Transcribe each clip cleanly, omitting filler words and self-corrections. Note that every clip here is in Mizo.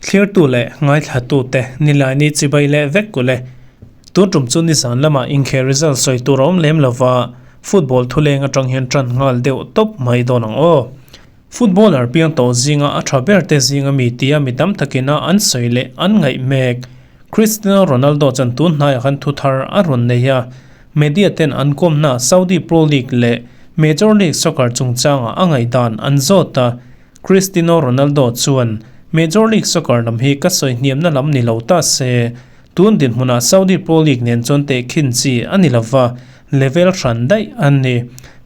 Thlirtu leh ngaithlatute Nilaini chibai leh vek kulh e. Tun tum chu nizan lamah inkhel result sawi tur a awm lem lova, football thuleng atang hian tan nghal deuh tawp mai dawn ang aw. Footballer piang tawh zinga a tha ber te zinga mi tia mi tam takin a an sawi leh an ngaih mek. Cristiano Ronaldo chuan tun hnaiah khan thu thar a rawn nei a, media ten an kawmna Saudi Pro League leh Major League Soccer chungchangah a ngaihdan an zawt a, Cristiano Ronaldo chuan Major League Soccer lam hi ka sawi hniamna lam ni lo ta se, tun dinhmunah Saudi Pro League nen chuan tehkhin chi a ni lova, level hran daih a ni.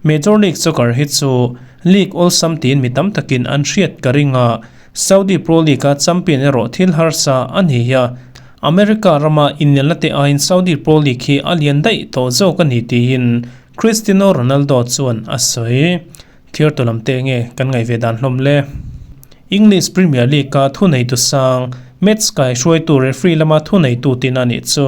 Major League Soccer hi chu league awlsam tiin mi tam takin an hriat ka ring a, Saudi Pro League-a champion erawh thil harsa a ni a, America rama inelna te aiin Saudi Pro League hi a lian daih tawh zawk a ni tiin Cristiano Ronaldo chuan a sawi. Thirtu lam te nge kan ngaih ve dan hlawm le? English Premier League-a thuneitu sang, match kai hruaitu referee lama thuneitu tin a nih chu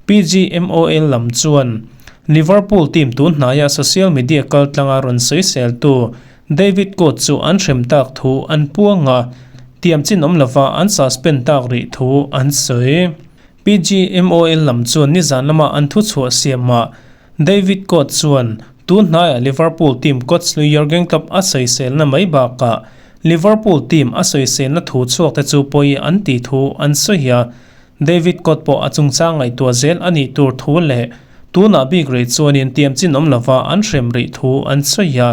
PGMOL lam chuan Liverpool team tun hnaia social media kaltlanga rawn sawiseltu David Coates chu an hrem tak thu an puang a, tiam chin awm lova an suspend tak rih thu an sawi. PGMOL lam chuan nizan lama an thuchhuah siamah David Coates chuan tun hnaiah Liverpool team coach hlui Jurgen Klopp a sawiselna mai bakah Liverpool team a sawiselna thu chhuak te chu pawi an tih thu an sawi a. David Coates pawh a chungchang ngaihtuah zel a nih tur thu leh tunah bik rih chuanin tiam chin awm lova an hrem rih thu an sawi a.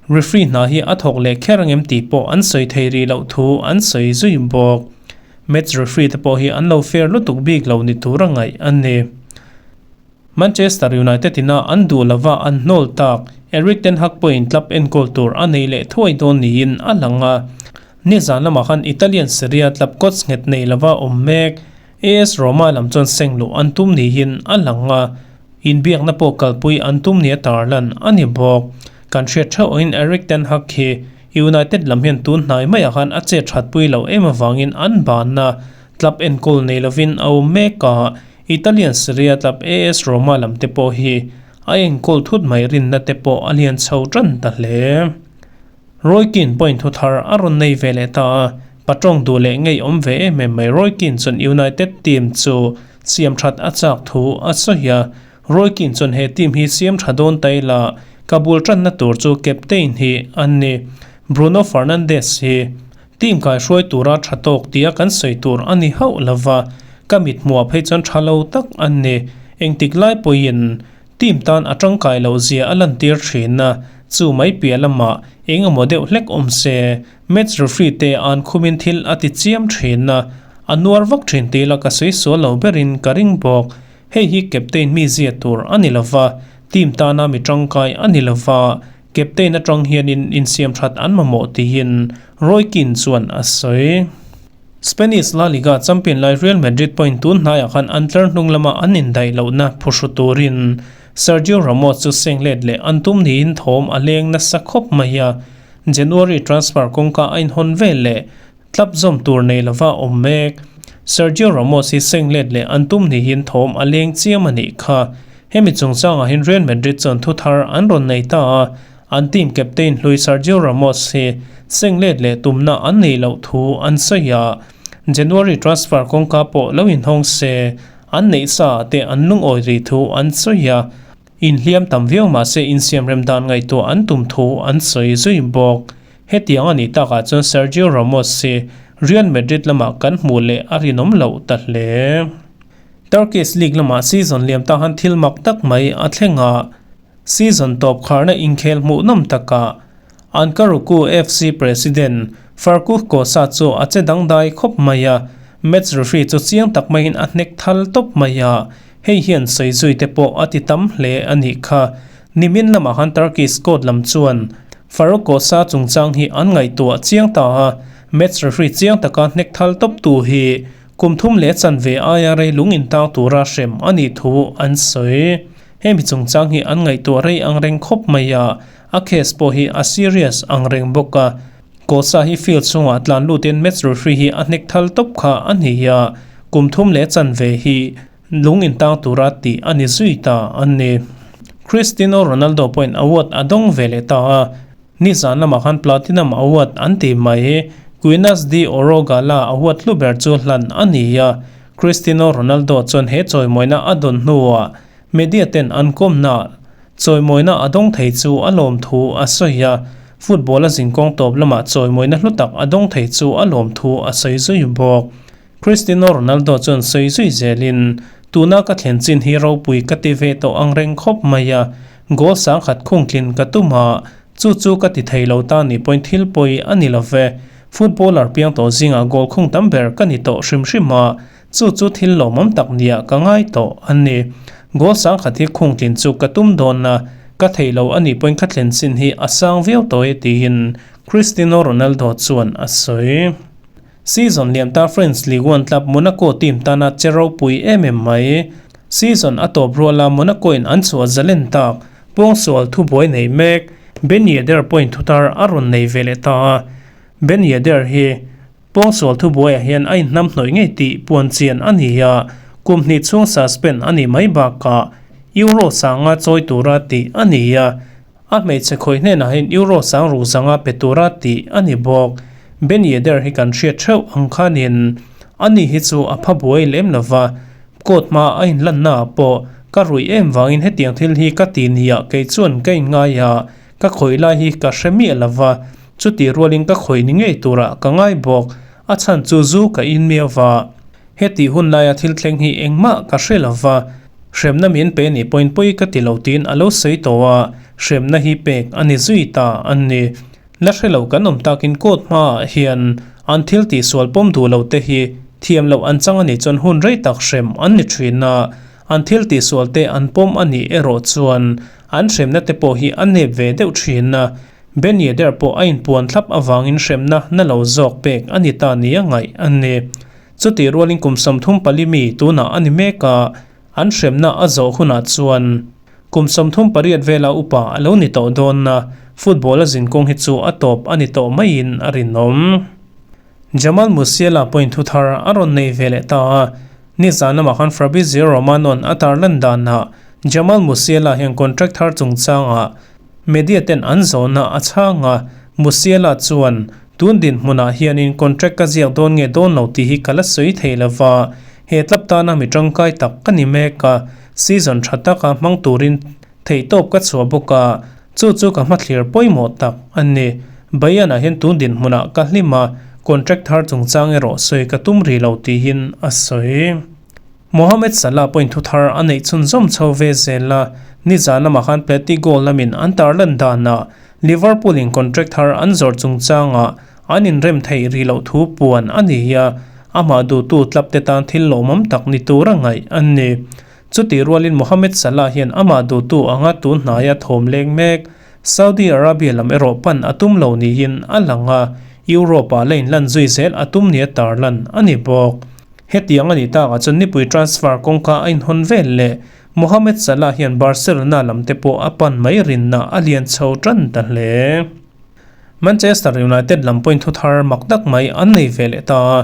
Referee hna hi a thawk leh kher angem tih pawh an sawi thei rih loh thu an sawi zui bawk. Match referee te pawh hi an lo fair lutuk bik lo ni tur a ngaih a ni. Manchester United ina an duh lova an hnawl tak Erik ten Hag pawhin club enkawl tur a nei leh thuai dawn niin a lang a. Nizan lamah khan Italian Serie A club coach nghet nei lova awm mek AS Roma lam chuan seng luh an tum niin a lang a, inbiakna pawh kalpui an tum nia tarlan a ni bawk. Kan hriat theuh angin Erik ten Hag hi United lam hian tun hnai maiah khan a chet thatpui loh em avangin an banna club enkawl nei lovin a awm mek a. Italian Serie A club AS Roma lam te pawh hi a enkawl thut mai rinna te pawh a lian chho tan ta hle. Roy Keane point thu thar a rawn nei ve leh ta a, patawng duh leh ngei awm ve em em mai Roy Keane chuan United team chu siam that a chak thu a sawi a, Roy Keane chuan he team hi siam tha dawn ta ila ka bul tanna tur chu captain hi a ni Bruno Fernandes hi. Team kaihruai tura tha tawk tia kan sawi tur a ni hauh lova, ka mit hmuah phei chuan tha lo tak an ni. Engtik lai pawhin team tan a tangkai loh zia a lantir thin a, chu mai piah lamah eng emaw deuh hlek awm se, match referee te an khumin thil a ti chiam thin a, a nuar vak thin tih la ka sawi sual lo berin ka ring bawk. Hei hi captain mi zia tur a ni lova, team tana mi tangkai a ni lova, Captain atang hianin insiam that an mamawh tiin Roy Keane chuan a sawi. Spanish La Liga champion lai Real Madrid pawhin tun hnaiah khan an tlar hnung lama an indaih lohna phuhru turin Sergio Ramos chu seng let leh an tum niin thawm a leng nasa khawp mai a, January transfer kawngka a inhawn vel leh tlap zawm tur nei lova awm mek. Sergio Ramos hi seng let leh an tum niin thawm a leng chiam a nih kha. Hemi chungchangah hian Real Madrid chuan thu thar an rawn nei ta a, an team captain hlui Sergio Ramos hi seng let leh tumna an neih loh thu an sawi a, January transfer kawngka pawh lo inhawng se an neih sa ah te an lungawi rih thu an sawi a, inhliam tam viau mah se insiamrem dan ngaihtuah an tum thu an sawi zui bawk. Hetiang a nih takah chuan Sergio Ramos hi Real Madrid lamah kan hmuh leh a rinawm loh ta hle. Turkish League lamah season liam ta han thil mak tak mai a thleng a, season tawp kharna inkhel hmuhnawm takah Ankaruku FC president Farkuh Kosa chu a che dangdai khawp mai a, match referee chu chiang tak maiin a hnek thal tawp mai a, hei hian sawi zui te pawh a ti tam hle a nih kha. Nimin lamah khan Turkish court lam chuan Faruk Kosa chungchang hi an ngaihtuah chiang ta a, match referee chiang taka hnek thal tawp tu hi Kum thum leh chanve aia rei lung intang tura hrem a nih thu an sawi. Hemi chungchang hi an ngaihtuah rei ang reng khawp mai a, a case pawh hi a serious ang reng bawk a. Kosa hi field chungah tlan lutin match referee hi a hnek thal tawp kha a ni a, kum thum leh chanve hi lung intang tura tih a ni zui ta a ni. Cristiano Ronaldo pawhin award a dawng ve leh ta a. Nizan lamah khan Platinum Award an ti mai. Quinas de Oro Gala a huat hlu ber chu hlan a ni a, Cristiano Ronaldo chuan he chawimawina a dawn hnuah media ten an kawmnaah chawimawina a dawng thei chu a lawm thu a sawi a, football a zinkawng tawp lamah chawimawina hlu tak a dawng thei chu a lawm thu a sawi zui bawk. Cristiano Ronaldo chuan sawi zui zelin, Tuna ka thlen chin hi ropui ka ti ve tawh ang reng khawp mai a, goal sangkhat khungtlin ka tum a, Chu chu ka ti thei lo ta ni pawhin thil pawi a ni lo ve. Footballer piang tawh zingah goal khung tam ber ka ni tawh hrim hrim a, chu chu thil lawmawm tak nia ka ngai tawh a ni. Goal sangkhat hi khung tlin chu ka tum dawn a, ka thei lo a nih pawhin ka thlen chin hi a sang viau tawh e tiin Cristiano Ronaldo chuan a sawi. Season liam ta French Ligue 1 club Monaco team tana che ropui em em mai. Season a tawp ruala Monaco in an chhuah zalen tak Pawngsual thubuai nei mek Ben Yedder pawhin thutar a rawn nei ve leh ta a. Ben Yedder hi pawngsual thubuaiah hian a inhnam hnawih ngei tih puan chian a ni a, kum hnih chhung suspend a nih mai bakah Euro sanga chawi tura tih a ni a, a hmeichhe khawih hnenah hian Euro sang ruk zanga pe tura tih a ni bawk. Ben Yedder hi kan hriat theuh ang khanin ani hi chu a pha buai lem lova, Court hma a inlanna ah pawh ka ruih em vangin hetiang thil hi ka ti nia kei chuan ka inngai a, ka khawih lai hi ka hre miah lo va, chutih rualin ka khawih ni ngei turah ka ngai bawk, a chhan chu zu ka in miau va. Hetih hun laia thil thleng hi engmah ka hre lo va, hremna min pe nih pawhin pawi ka ti lo tiin a lo sawi tawh a, hremna hi pek a ni zui ta a ni. La hre lo kan awm takin court hmaah hian an thil tihsual pawm duh lo te hi thiam loh an chang a nih chuan hun rei tak hrem an ni thin a, an thil tihsual te an pawm a nih erawh chuan an hremna te pawh hi a nep ve deuh thin a, Ben Yedder pawh a inpuan thlap avangin hremna na lo zawk pek a ni ta nia ngaih a ni. Chutih rualin kum 34 mi tunah a ni mek a, An hremna a zawh hunah chuan kum 38 vela upa a lo ni tawh dawn a, football a zinkawng hi chu a tawp a ni tawh maiin a rinawm. Jamal Musiala pawhin thu thar a rawn nei ve leh ta a, nizan lamah khan Fabrizio Romano-a'n a tarlan danah Jamal Musiala hian contract thar chungchangah media ten an zawhna a chhang a, Musiala chuan Tun dinhmunah hianin contract ka ziak dawn nge dawn lo tih hi ka la sawi thei lo va, he club tana mi tangkai tak ka ni mek a, season tha taka hmang turin theihtawp ka chhuah bawk a, chu chu ka hmathlir pawimawh tak a ni. Bayern-ah hian tun dinhmunah ka hlim a, contract thar chungchang erawh sawi ka tum rih lo tihin a sawi. Mohamed Salah pawhin thu thar a neih chhunzawm chho ve zel a, nizan lamah khan Plati goal lamin an tarlan danah Liverpool in contract thar an zawrh chungchangah an inrem theih rih loh thu puan a ni a, amah duhtu club te tan thil lawmawm tak ni tura ngaih a ni. Chutih rualin Mohamed Salah hian amah duhtu anga tun hnaia thawm leng mek Saudi Arabia lam erawh pan a tum lo niin a lang a, Europe-ah la inlan zui zel a tum nia tarlan a ni bawk. Hetiang a nih takah chuan nipui transfer kawngka a inhawn vel leh Mohamed Salah hian Barcelona lam te pawh a pan mai rinna a lian chho tan ta hle. Manchester United lam pawhin thu thar mak tak mai an nei ve leh ta a,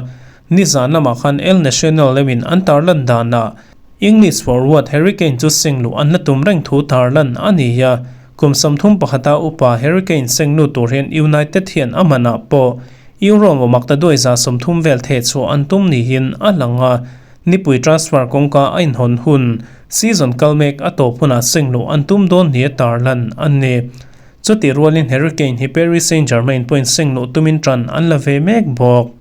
nizan lamah khan El Nacional leuhin an tarlan danah English forward Harry Kane chu seng luh an la tum reng thu tarlan a ni a, kum 31 upa Harry Kane seng lut tur hian United hian a manah pawh Euro maw maktaduai 30 vel thehchhuah an tum niin a lang a. Nipui transfer kawngka a inhawn hun, season kal mek a tawp hunah seng luh an tum dawn nia tarlan a ni. Chutih rualin Harry Kane hi Paris Saint-Germain pawhin seng luh tumin tan an la ve mek bawk.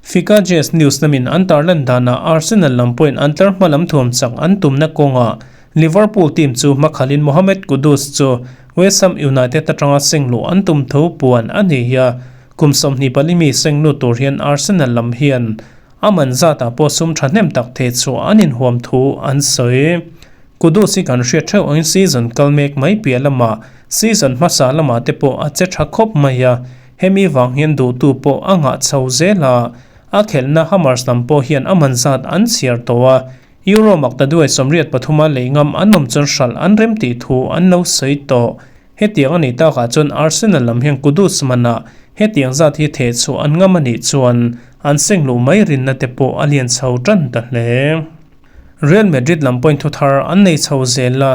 Ficajes News lamin an tarlan danah Arsenal lam pawhin an tlar hma lam thuam chak an tumna kawngah Liverpool team chu hmakhalin Mohamed Kudus chu West Ham United atanga seng luh an tum tho puan a ni a, kum 24 mi seng lut tur hian Arsenal lam hian A man zatah pawh sum thahnem tak thei chhuah an inhuam thu an sawi. Kudus hi kan hriat theuh angin season kal mek mai piah lamah season hmasa lamah te pawh a che tha khawp mai a, hemi vang hian duhtu pawh a ngah chho zel a, a khelhna Hammers lam pawh hian a man zat an chhiar tawh a, Euro maktaduai 83 a lei ngam an awm chuan hralh an rem tih thu an lo sawi tawh. Hetiang a nih takah chuan Arsenal lam hian Kudus manah hetiang zat hi theh chhuah an ngam a nih chuan an seng luh mai rinna te pawh a lian chho tan ta hle. Real Madrid lam pawhin thu thar an nei chho zel a,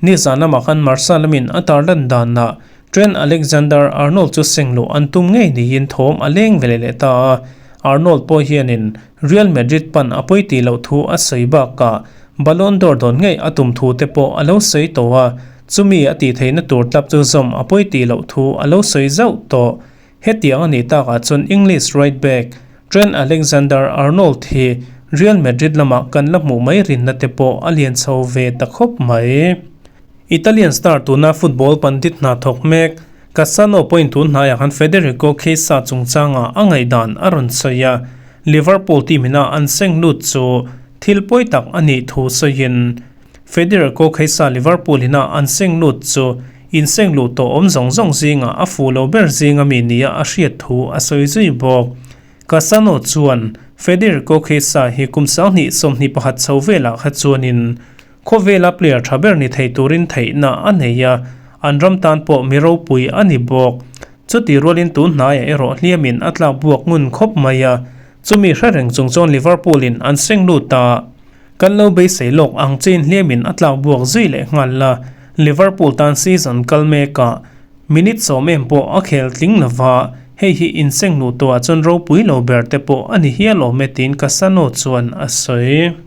nizan lamah khan Marca lamin a tarlan danah Trent Alexander-Arnold chu seng luh an tum ngei niin thawm a leng ve leh ta a, Arnold pawh hianin Real Madrid pan a pawi tih loh thu a sawi bakah Ballon d'Or dawn ngei a tum thu te pawh a lo sawi tawh a, chumi a tih theihna tur club chu zawm a pawi tih loh thu a lo sawi zauh tawh. Hetiang a nih takah chuan English right back Trent Alexander-Arnold hi Real Madrid lamah kan la hmuh mai rinna te pawh a lian chho ve ta khawp mai. Italian star tuna football pandit hna thawk mek Cassano pawhin tun hnaiah khan Federico Chiesa chungchangah a ngaihdan a rawn sawi a, Liverpool team ina an seng lut chu thil pawi tak a nih thu sawiin Federico Chiesa Liverpool ina an seng lut chu inseng luh tawh awm zawng zawng zingah a fuh lo ber zinga mi nia a hriat thu a sawi zui bawk. Cassano chuan Federico Chiesa hi kum 2021 chho velah kha chuanin Khawvela player tha ber ni thei turin theihna a nei a, an ram tan pawh mi ropui a ni bawk. Chuti rualin tun hnaiah erawh hliamin a tlak buak ngun khawp mai a, chumi hre reng chung chuan Liverpool in an seng lut a. Kan lo beisei lawk ang chein hliamin a tlak buak zui leh nghal a, Liverpool tan season kal mekah minute 10 em pawh a khel tling lova, hei hi inseng luh tawhah chuan ropui lo ber te pawh a ni hial awm e tiin Cassano chuan a sawi.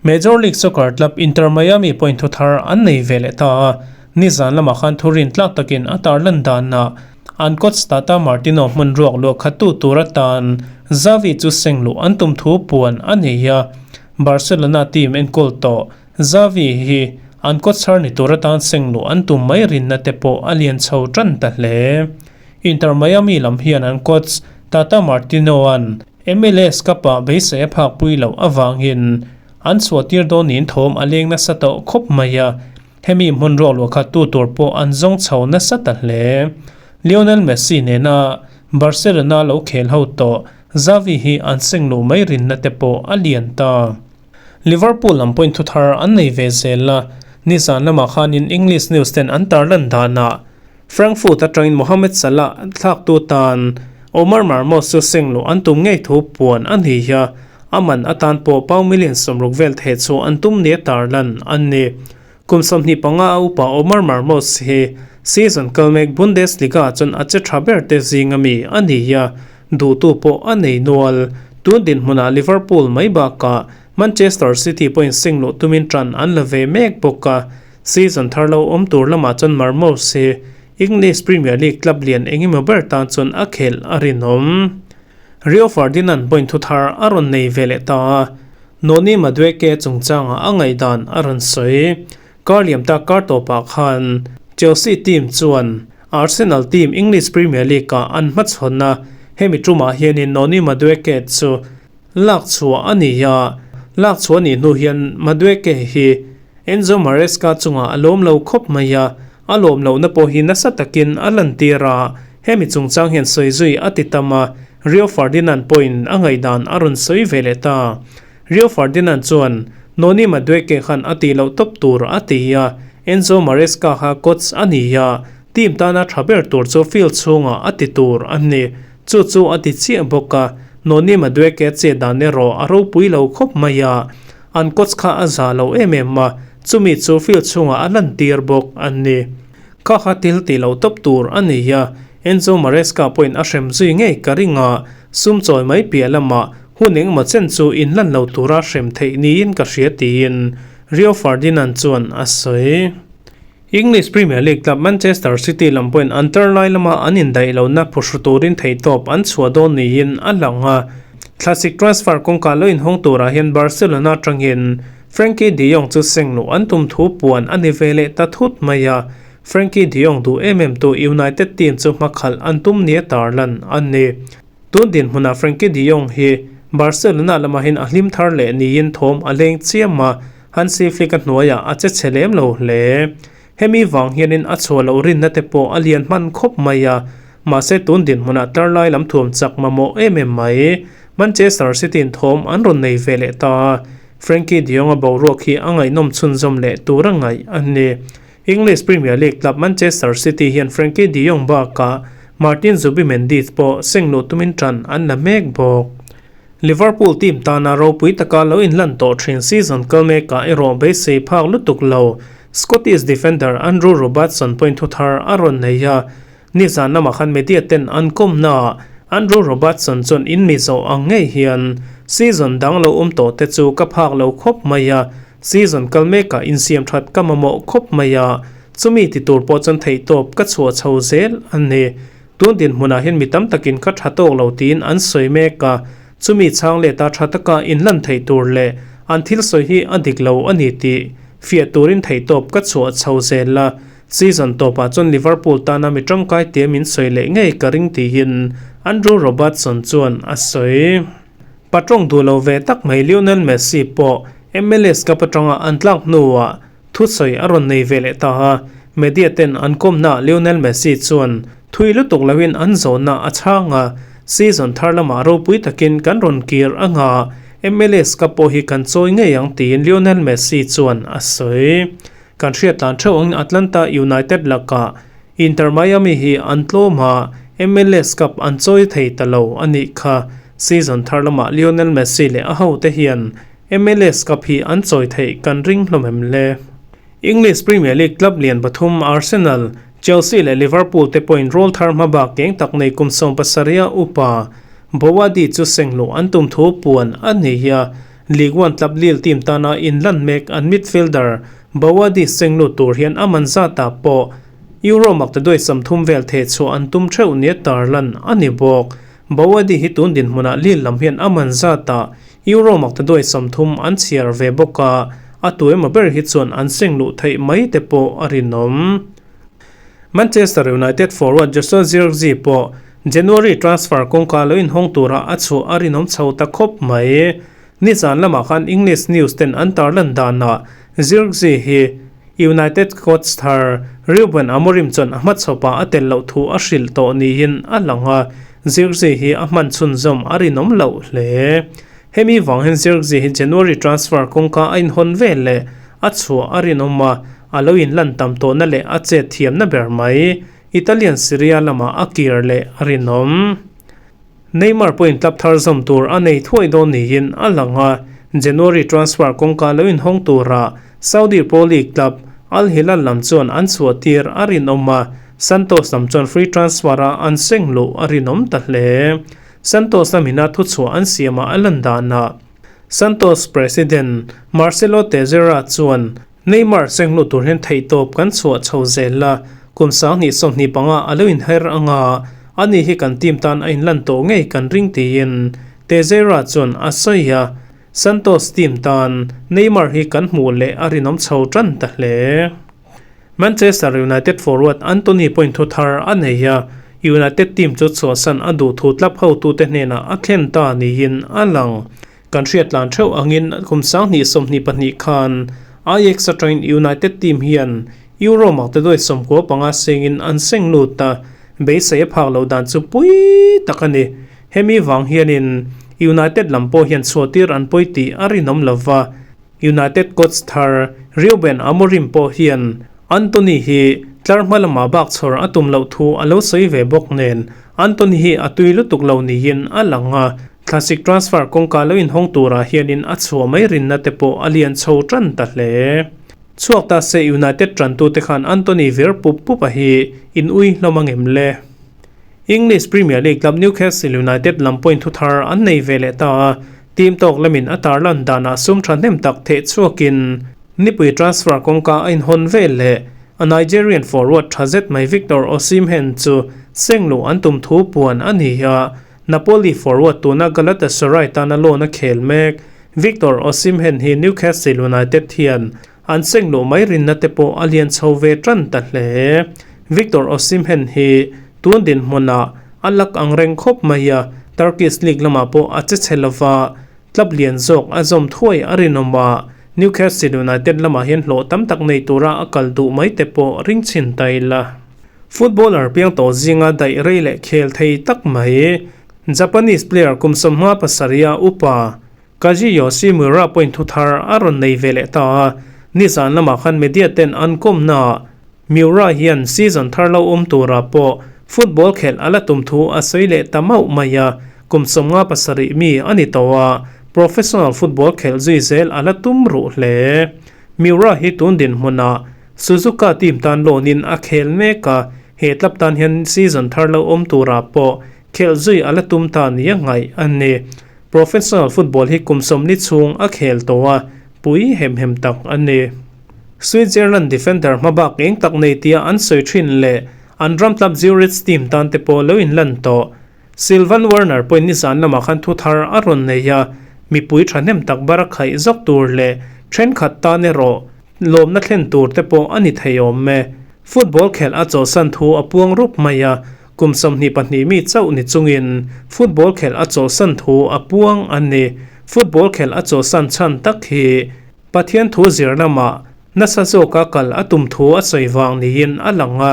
Major League Soccer club Inter Miami pawhin thu thar an nei ve leh ta a, nizan lamah khan thurin tlak takin a tarlan danah an coach Tata Martino hmun ruak luah khattu tur atan Xavi chu seng luh an tum thu puan a nei a, Barcelona team enkawl tawh Xavi hi an coach thar ni tur atan seng luh an tum mai rinna te pawh a lian chho tan ta hle. Inter Miami lam hian an coach Tata Martino-a'n MLS Cup-ah beisei a phakpui loh avangin an chhuahtir dawn niin thawm a leng nasa tawh khawp mai a, hemi hmun ruak luah khat tu tur pawh an zawng chho nasa ta hle. Lionel Messi nena Barcelona lo khel ho tawh Xavi hi an seng luh mai rinna te pawh a lian ta. Liverpool lam pawhin thu thar an nei ve zel a, nizan lamah khanin English news ten an tarlan danah Frankfurt atangin Mohamed Salah thlaktu tan Omar Marmoush chu seng luh an tum ngei thu puan a ni a, a man atan pawh pound million 60 vel theh chu an tum nia tarlan an ni. Kum 25 a upa Omar Marmoush hi season kal mek Bundesliga chuan a che tha ber te zing ami a ni a, duhtu pawh a nei nual. Tun dinhmunah Liverpool mai bakah Manchester City pawhin seng luh tumin tan an la ve mek bawk a, Season thar lo awm tur lamah chuan Marmoush hi English Premier League club lian engemaw ber tan chuan a khelh a rinawm. Rio Ferdinand point thu thar a rawn nei ve leh ta a, Noni Madueke chungchangah a ngaihdan a rawn sawi. Kar liam tak kar tawpah khan Chelsea team chuan Arsenal team English Premier League-ah an hmachhawn a, hemi tumah hianin Noni Madueke chu lak chhuah a ni a, lak chhuah a nih hnu hian Madueke hi Enzo Maresca chungah a lawm lo khawp mai a, a lawm lohna pawh hi nasa takin a lantir a, hemi chungchang hian sawi zui a ti tam a, Rio Ferdinand pawhin a ngaihdan a rawn sawi ve leh ta. Rio Ferdinand chuan Noni Madueke khan a tih loh tawp tur a ti a, Enzo Maresca kha coach a ni a, team tana tha ber tur chu field chhungah a ti tur a ni. Chu chu a ti chiah bawk a, Noni Madueke chet dan erawh a ropui lo khawp mai a, An coach kha a za lo em em a, chumi chu field chhungah a lantir bawk a ni. Kha kha thil tih lo tawp tur a ni a, Enzo Maresca pawhin a hrem zui ngei ka ring a, sum chawi mai piah lamah hun engemaw chen chu inlan lo tura hrem theih niin ka hria tiin Rio Ferdinand chuan a sawi. English Premier League club Manchester City lam pawhin an tar lai lama an indaih lohna phuhru turin theihtawp an chhuah dawn niin a lang a. Thlasik transfer kawngka lo inhawng turah hian Barcelona atangin Frenkie de Jong chu seng luh an tum thu puan a ni ve leh ta thut mai a. Frenkie de Jong duh em em tu United team chu hmakhalh an tum nia tarlan a ni. Tun dinhmunah Frenkie de Jong hi Barcelona lamahin a hlim thar leh niin thawm a leng chiam a, Hansi Flick a hnuaiah a che chhe lem lo hle. Hemi vang hianin a chhuah loh rinna te pawh a lian hman khawp mai a, mahse tun dinhmunah tar lai lam thuam chak mamawh em em mai. Manchester City-in thawm an rawn nei ve leh ta a, Frenkie de Jong-a boruak hi a ngaihnawm chhunzawm leh tur a ngaih a ni. English Premier League club Manchester City hian Frenkie de Jong bakah Martin Zubimendi pawh seng luh tumin tan an la mek bawk. Liverpool team tana ropui taka lo inlan tawh thin season kal mekah erawh beisei phak lutuk lo. Scottish defender Andrew Robertson pawhin thuthar a rawn nei a, nizan lamah khan media ten an kawmnaah Andrew Robertson chuan in mi zawh ang ngei hian season dang lo awm tawh te chu ka phak lo khawp mai a, season kal mekah insiam that ka mamawh khawp mai a, chumi ti tur pawh chuan theihtawp ka chhuah chho zel a ni. Tun dinhmunah hian mi tam takin ka tha tawk lo tiin an sawi mek a, chumi chhang leta tha taka inlan theih tur leh an thil sawi hi a dik lo a ni tih fiah turin theihtawp ka chhuah chho zel a, season tawpah chuan Liverpool tana mi tangkai tia min sawi leh ngei ka ring tiin Andrew Robertson chuan a sawi. Patawng duh lo ve tak mai Lionel Messi pawh MLS Cup atanga an tlak hnuah Thusawi a rawn nei ve leh ta a, media ten an kawmna Lionel Messi chuan thui lutuk loin an zawhna a chhang a, season thar lamah ropui takin kan rawn kir anga MLS Cup pawh hi kan chawi ngei ang tiin Lionel Messi chuan a sawi. Kan hriat tlan theuh angin Atlanta United lakah Inter Miami hi an tlawm a, MLS Cup an chawi thei ta lo a nih kha. Season thar lamah Lionel Messi leh a hote hian MLS Cup hi an chawi theih kan ring hlawm em le? English Premier League club lian pathum Arsenal, Chelsea leh Liverpool te pawhin rawl thar hmabak keng tak nei kum 70 upa Bouaddi chu sengluh an tum thu puan a ni a. League One club Lille team tana inlan mek an midfielder Bouaddi senglut tur hian a man zatah pawh Euro maktaduai 30 vel theh chhuah an tum theuh nia tarlan a ni bawk. Bouaddi hi tun dinhmunah Lille lam hian a man zatah Euro maktaduai 30 an chhiar ve bawk a, a tu emaw ber hi chuan an seng luh theih mai te pawh a rinawm. Manchester United forward Joshua Zirkzee pawh January transfer kawngka lo inhawng tura a chhuah a rinawm chho ta khawp mai. Nizan lamah khan English news ten an tarlan danah Zirkzee hi United coach thar Ruben Amorim chuan a hmachhawpah a tel loh thu a hrilh tawh niin a lang a, Zirkzee hi a hman chhunzawm a rinawm loh hle. Hemi vang hian Zirkzee hi January transfer kawngka a inhawn vel leh a chhuah a rinawm a, a lo inlan tam tawhna leh a chet thiamna ber mai Italian Serie A lamah a kir leh a rinawm. Neymar pawhin club thar zawm tur a nei thuai dawn niin a lang a, January transfer kawngka lo inhawng tura Saudi Pro League club Al Hilal lam chuan an chhuah tir a rinawm a, Santos lam chuan free transfer-a an seng luh a rinawm ta hle. Santos lamina thuchhuah an siamah a lan danah Santos president Marcelo Teixeira chuan Neymar seng luh tur hian theihtawp kan chhuah chho zel a, kum 2025 a lo inher anga ani hi kan team tan a inlan tawh ngei kan ring tiin Teixeira chuan a sawi a, Santos team tan Neymar hi kan hmuh leh a rinawm chho tan ta hle. Manchester United forward Antony pawhin thu thar a nei a, United team chu chhuahsan a duh thu tlap hotute hnenah a thlen ta niin a lang. Kan hriat tlan theuh angin kum 2022 khan Ajax atangin United team hian Euro maktaduai 95 sengin an seng lut a, beisei a phak loh dan chu pui tak a ni. Hemi vang hianin United lam pawh hian chhuahtir an pawi tih a rinawm lova, United coach thar Ruben Amorim pawh hian Antony hi tlar hma lamah bak chhawr a tum loh thu a lo sawi ve bawk nen Antony hi a tui lutuk lo niin a lang a, thlasik transfer kawngka lo inhawng turah hianin a chhuah mai rinna te pawh a lian chho tan ta hle. Chhuak ta se United tantute khan Antony vir pup pup a hi in ui hlawm angem le? English Premier League club Newcastle United lam pawhin thu thar an nei ve leh ta a, team tawk lamin a tarlan danah sum thahnem tak theh chhuakin Nipui transfer kawngka a inhawn vel leh a Nigerian forward tha zet mai Victor Osimhen chu seng luh an tum thu puan a ni a, Napoli forward tuna Galatasaray tana loan a khel mek. Victor Osimhen hi Newcastle United hian an seng luh mai rinna te pawh a lian chho ve tan ta hle. Victor Osimhen hi tun dinhmunah a lak ang reng khawp mai a, Turkish League lamah pawh a che chhe lova, Club lian zawk a zawm thuai a rinawm a, Newcastle United lamah hian hlawh tam tak nei tura a kal duh mai te pawh ring chhin ta ila. Footballer piang tawh zinga daih rei leh khel thei tak mai Japanese player kum 57 upa Kazuyoshi Miura pawhin thu thar a rawn nei ve leh ta a, nizan lamah khan media ten an kawmnaah Miura hian season thar lo awm turah pawh football khelh a la tum thu a sawi leh ta mauh mai a, kum 57 mi a ni tawh a, professional football khelh zui zel a la tum ruh hle. Miura hi tun dinhmunah Suzuka team tan loan in a khel mek a, he club tan hian season thar lo awm turah pawh khelh zui a la tum ta nia ngaih a ni. Professional football hi kum sawmli chhung a khel tawh a, pui hem hem tak a ni. Switzerland defender hmabak eng tak nei tia an sawi thin leh an ram club Zurich team tan te pawh lo inlan tawh. Sylvan Werner pawhin nizan lamah khan thu thar a rawn nei a, mipui thahnem tak bar a khaih zawk tur leh thenkhat tan erawh lawmna thlen tur te pawh a ni thei awm e. Football khelh a chawlhsan thu a puang rup mai a, kum 22 mi chauh ni chungin football khelh a chawlhsan thu a puang a ni. Football khelh a chawlhsan chhan tak hi Pathian thu zir lamah Nasa zawka kal a tum thu a sawi vang niin a lang a.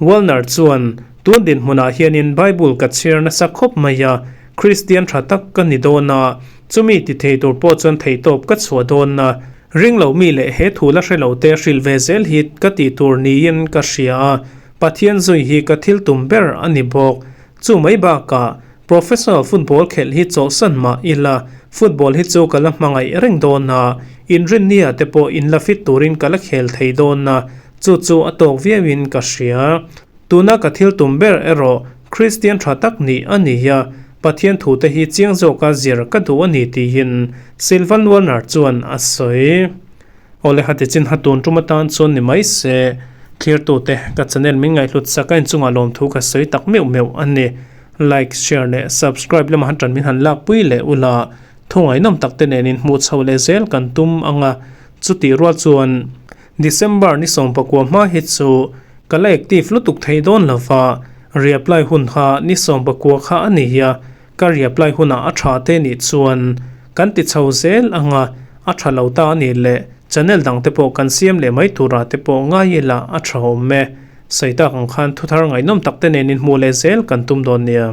Walner chuan, Tun dinhmunah hianin Bible ka chhiar nasa khawp mai a, Kristian tha tak ka ni dawn a, chumi ti thei tur pawh chuan theihtawp ka chhuah dawn a, ring lo mi leh he thu la hre lo te hrilh ve zel hi ka tih tur niin ka hria a, Pathian zui hi ka thil tum ber a ni bawk. Chu mai bakah, Professional football khelh hi chawlhsan mah ila, football hi chu ka la hmangaih reng dawn a, inrinnia te pawh inla fit turin ka la khel thei dawn a, chu chu a tawk viauin ka hria. Tuna ka thil tum ber erawh Kristian tha tak nih a ni a, Pathian thute hi chiang zawka zir ka duh a ni tiin Sylvan Werner chuan a sawi. Awle hati chin ha tun tum atan chuan ni mai se, thlirtute ka channel min ngaihhlut sak a inchungah lawmthu ka sawi tak meuh meuh a ni. Like, share leh subscribe lama han tan min han lakpui leh ula, thu ngaihnawm tak te nenin hmuh chho leh zel kan tum ang a, chutih rual chuan December ni 19 hma hi chu ka la active lutuk thei dawn lova, reapply hun kha ni 19 kha a ni a, Ka reapply hunah a tha te nih chuan kan ti chho zel ang a, a tha lo ta a nih leh channel dang te pawh kan siam leh mai turah te pawh ngai ila a tha awm e. Sawi tak ang khan thuthar ngaihnawm tak te nen inhmuh leh zel kan tum dawn nia.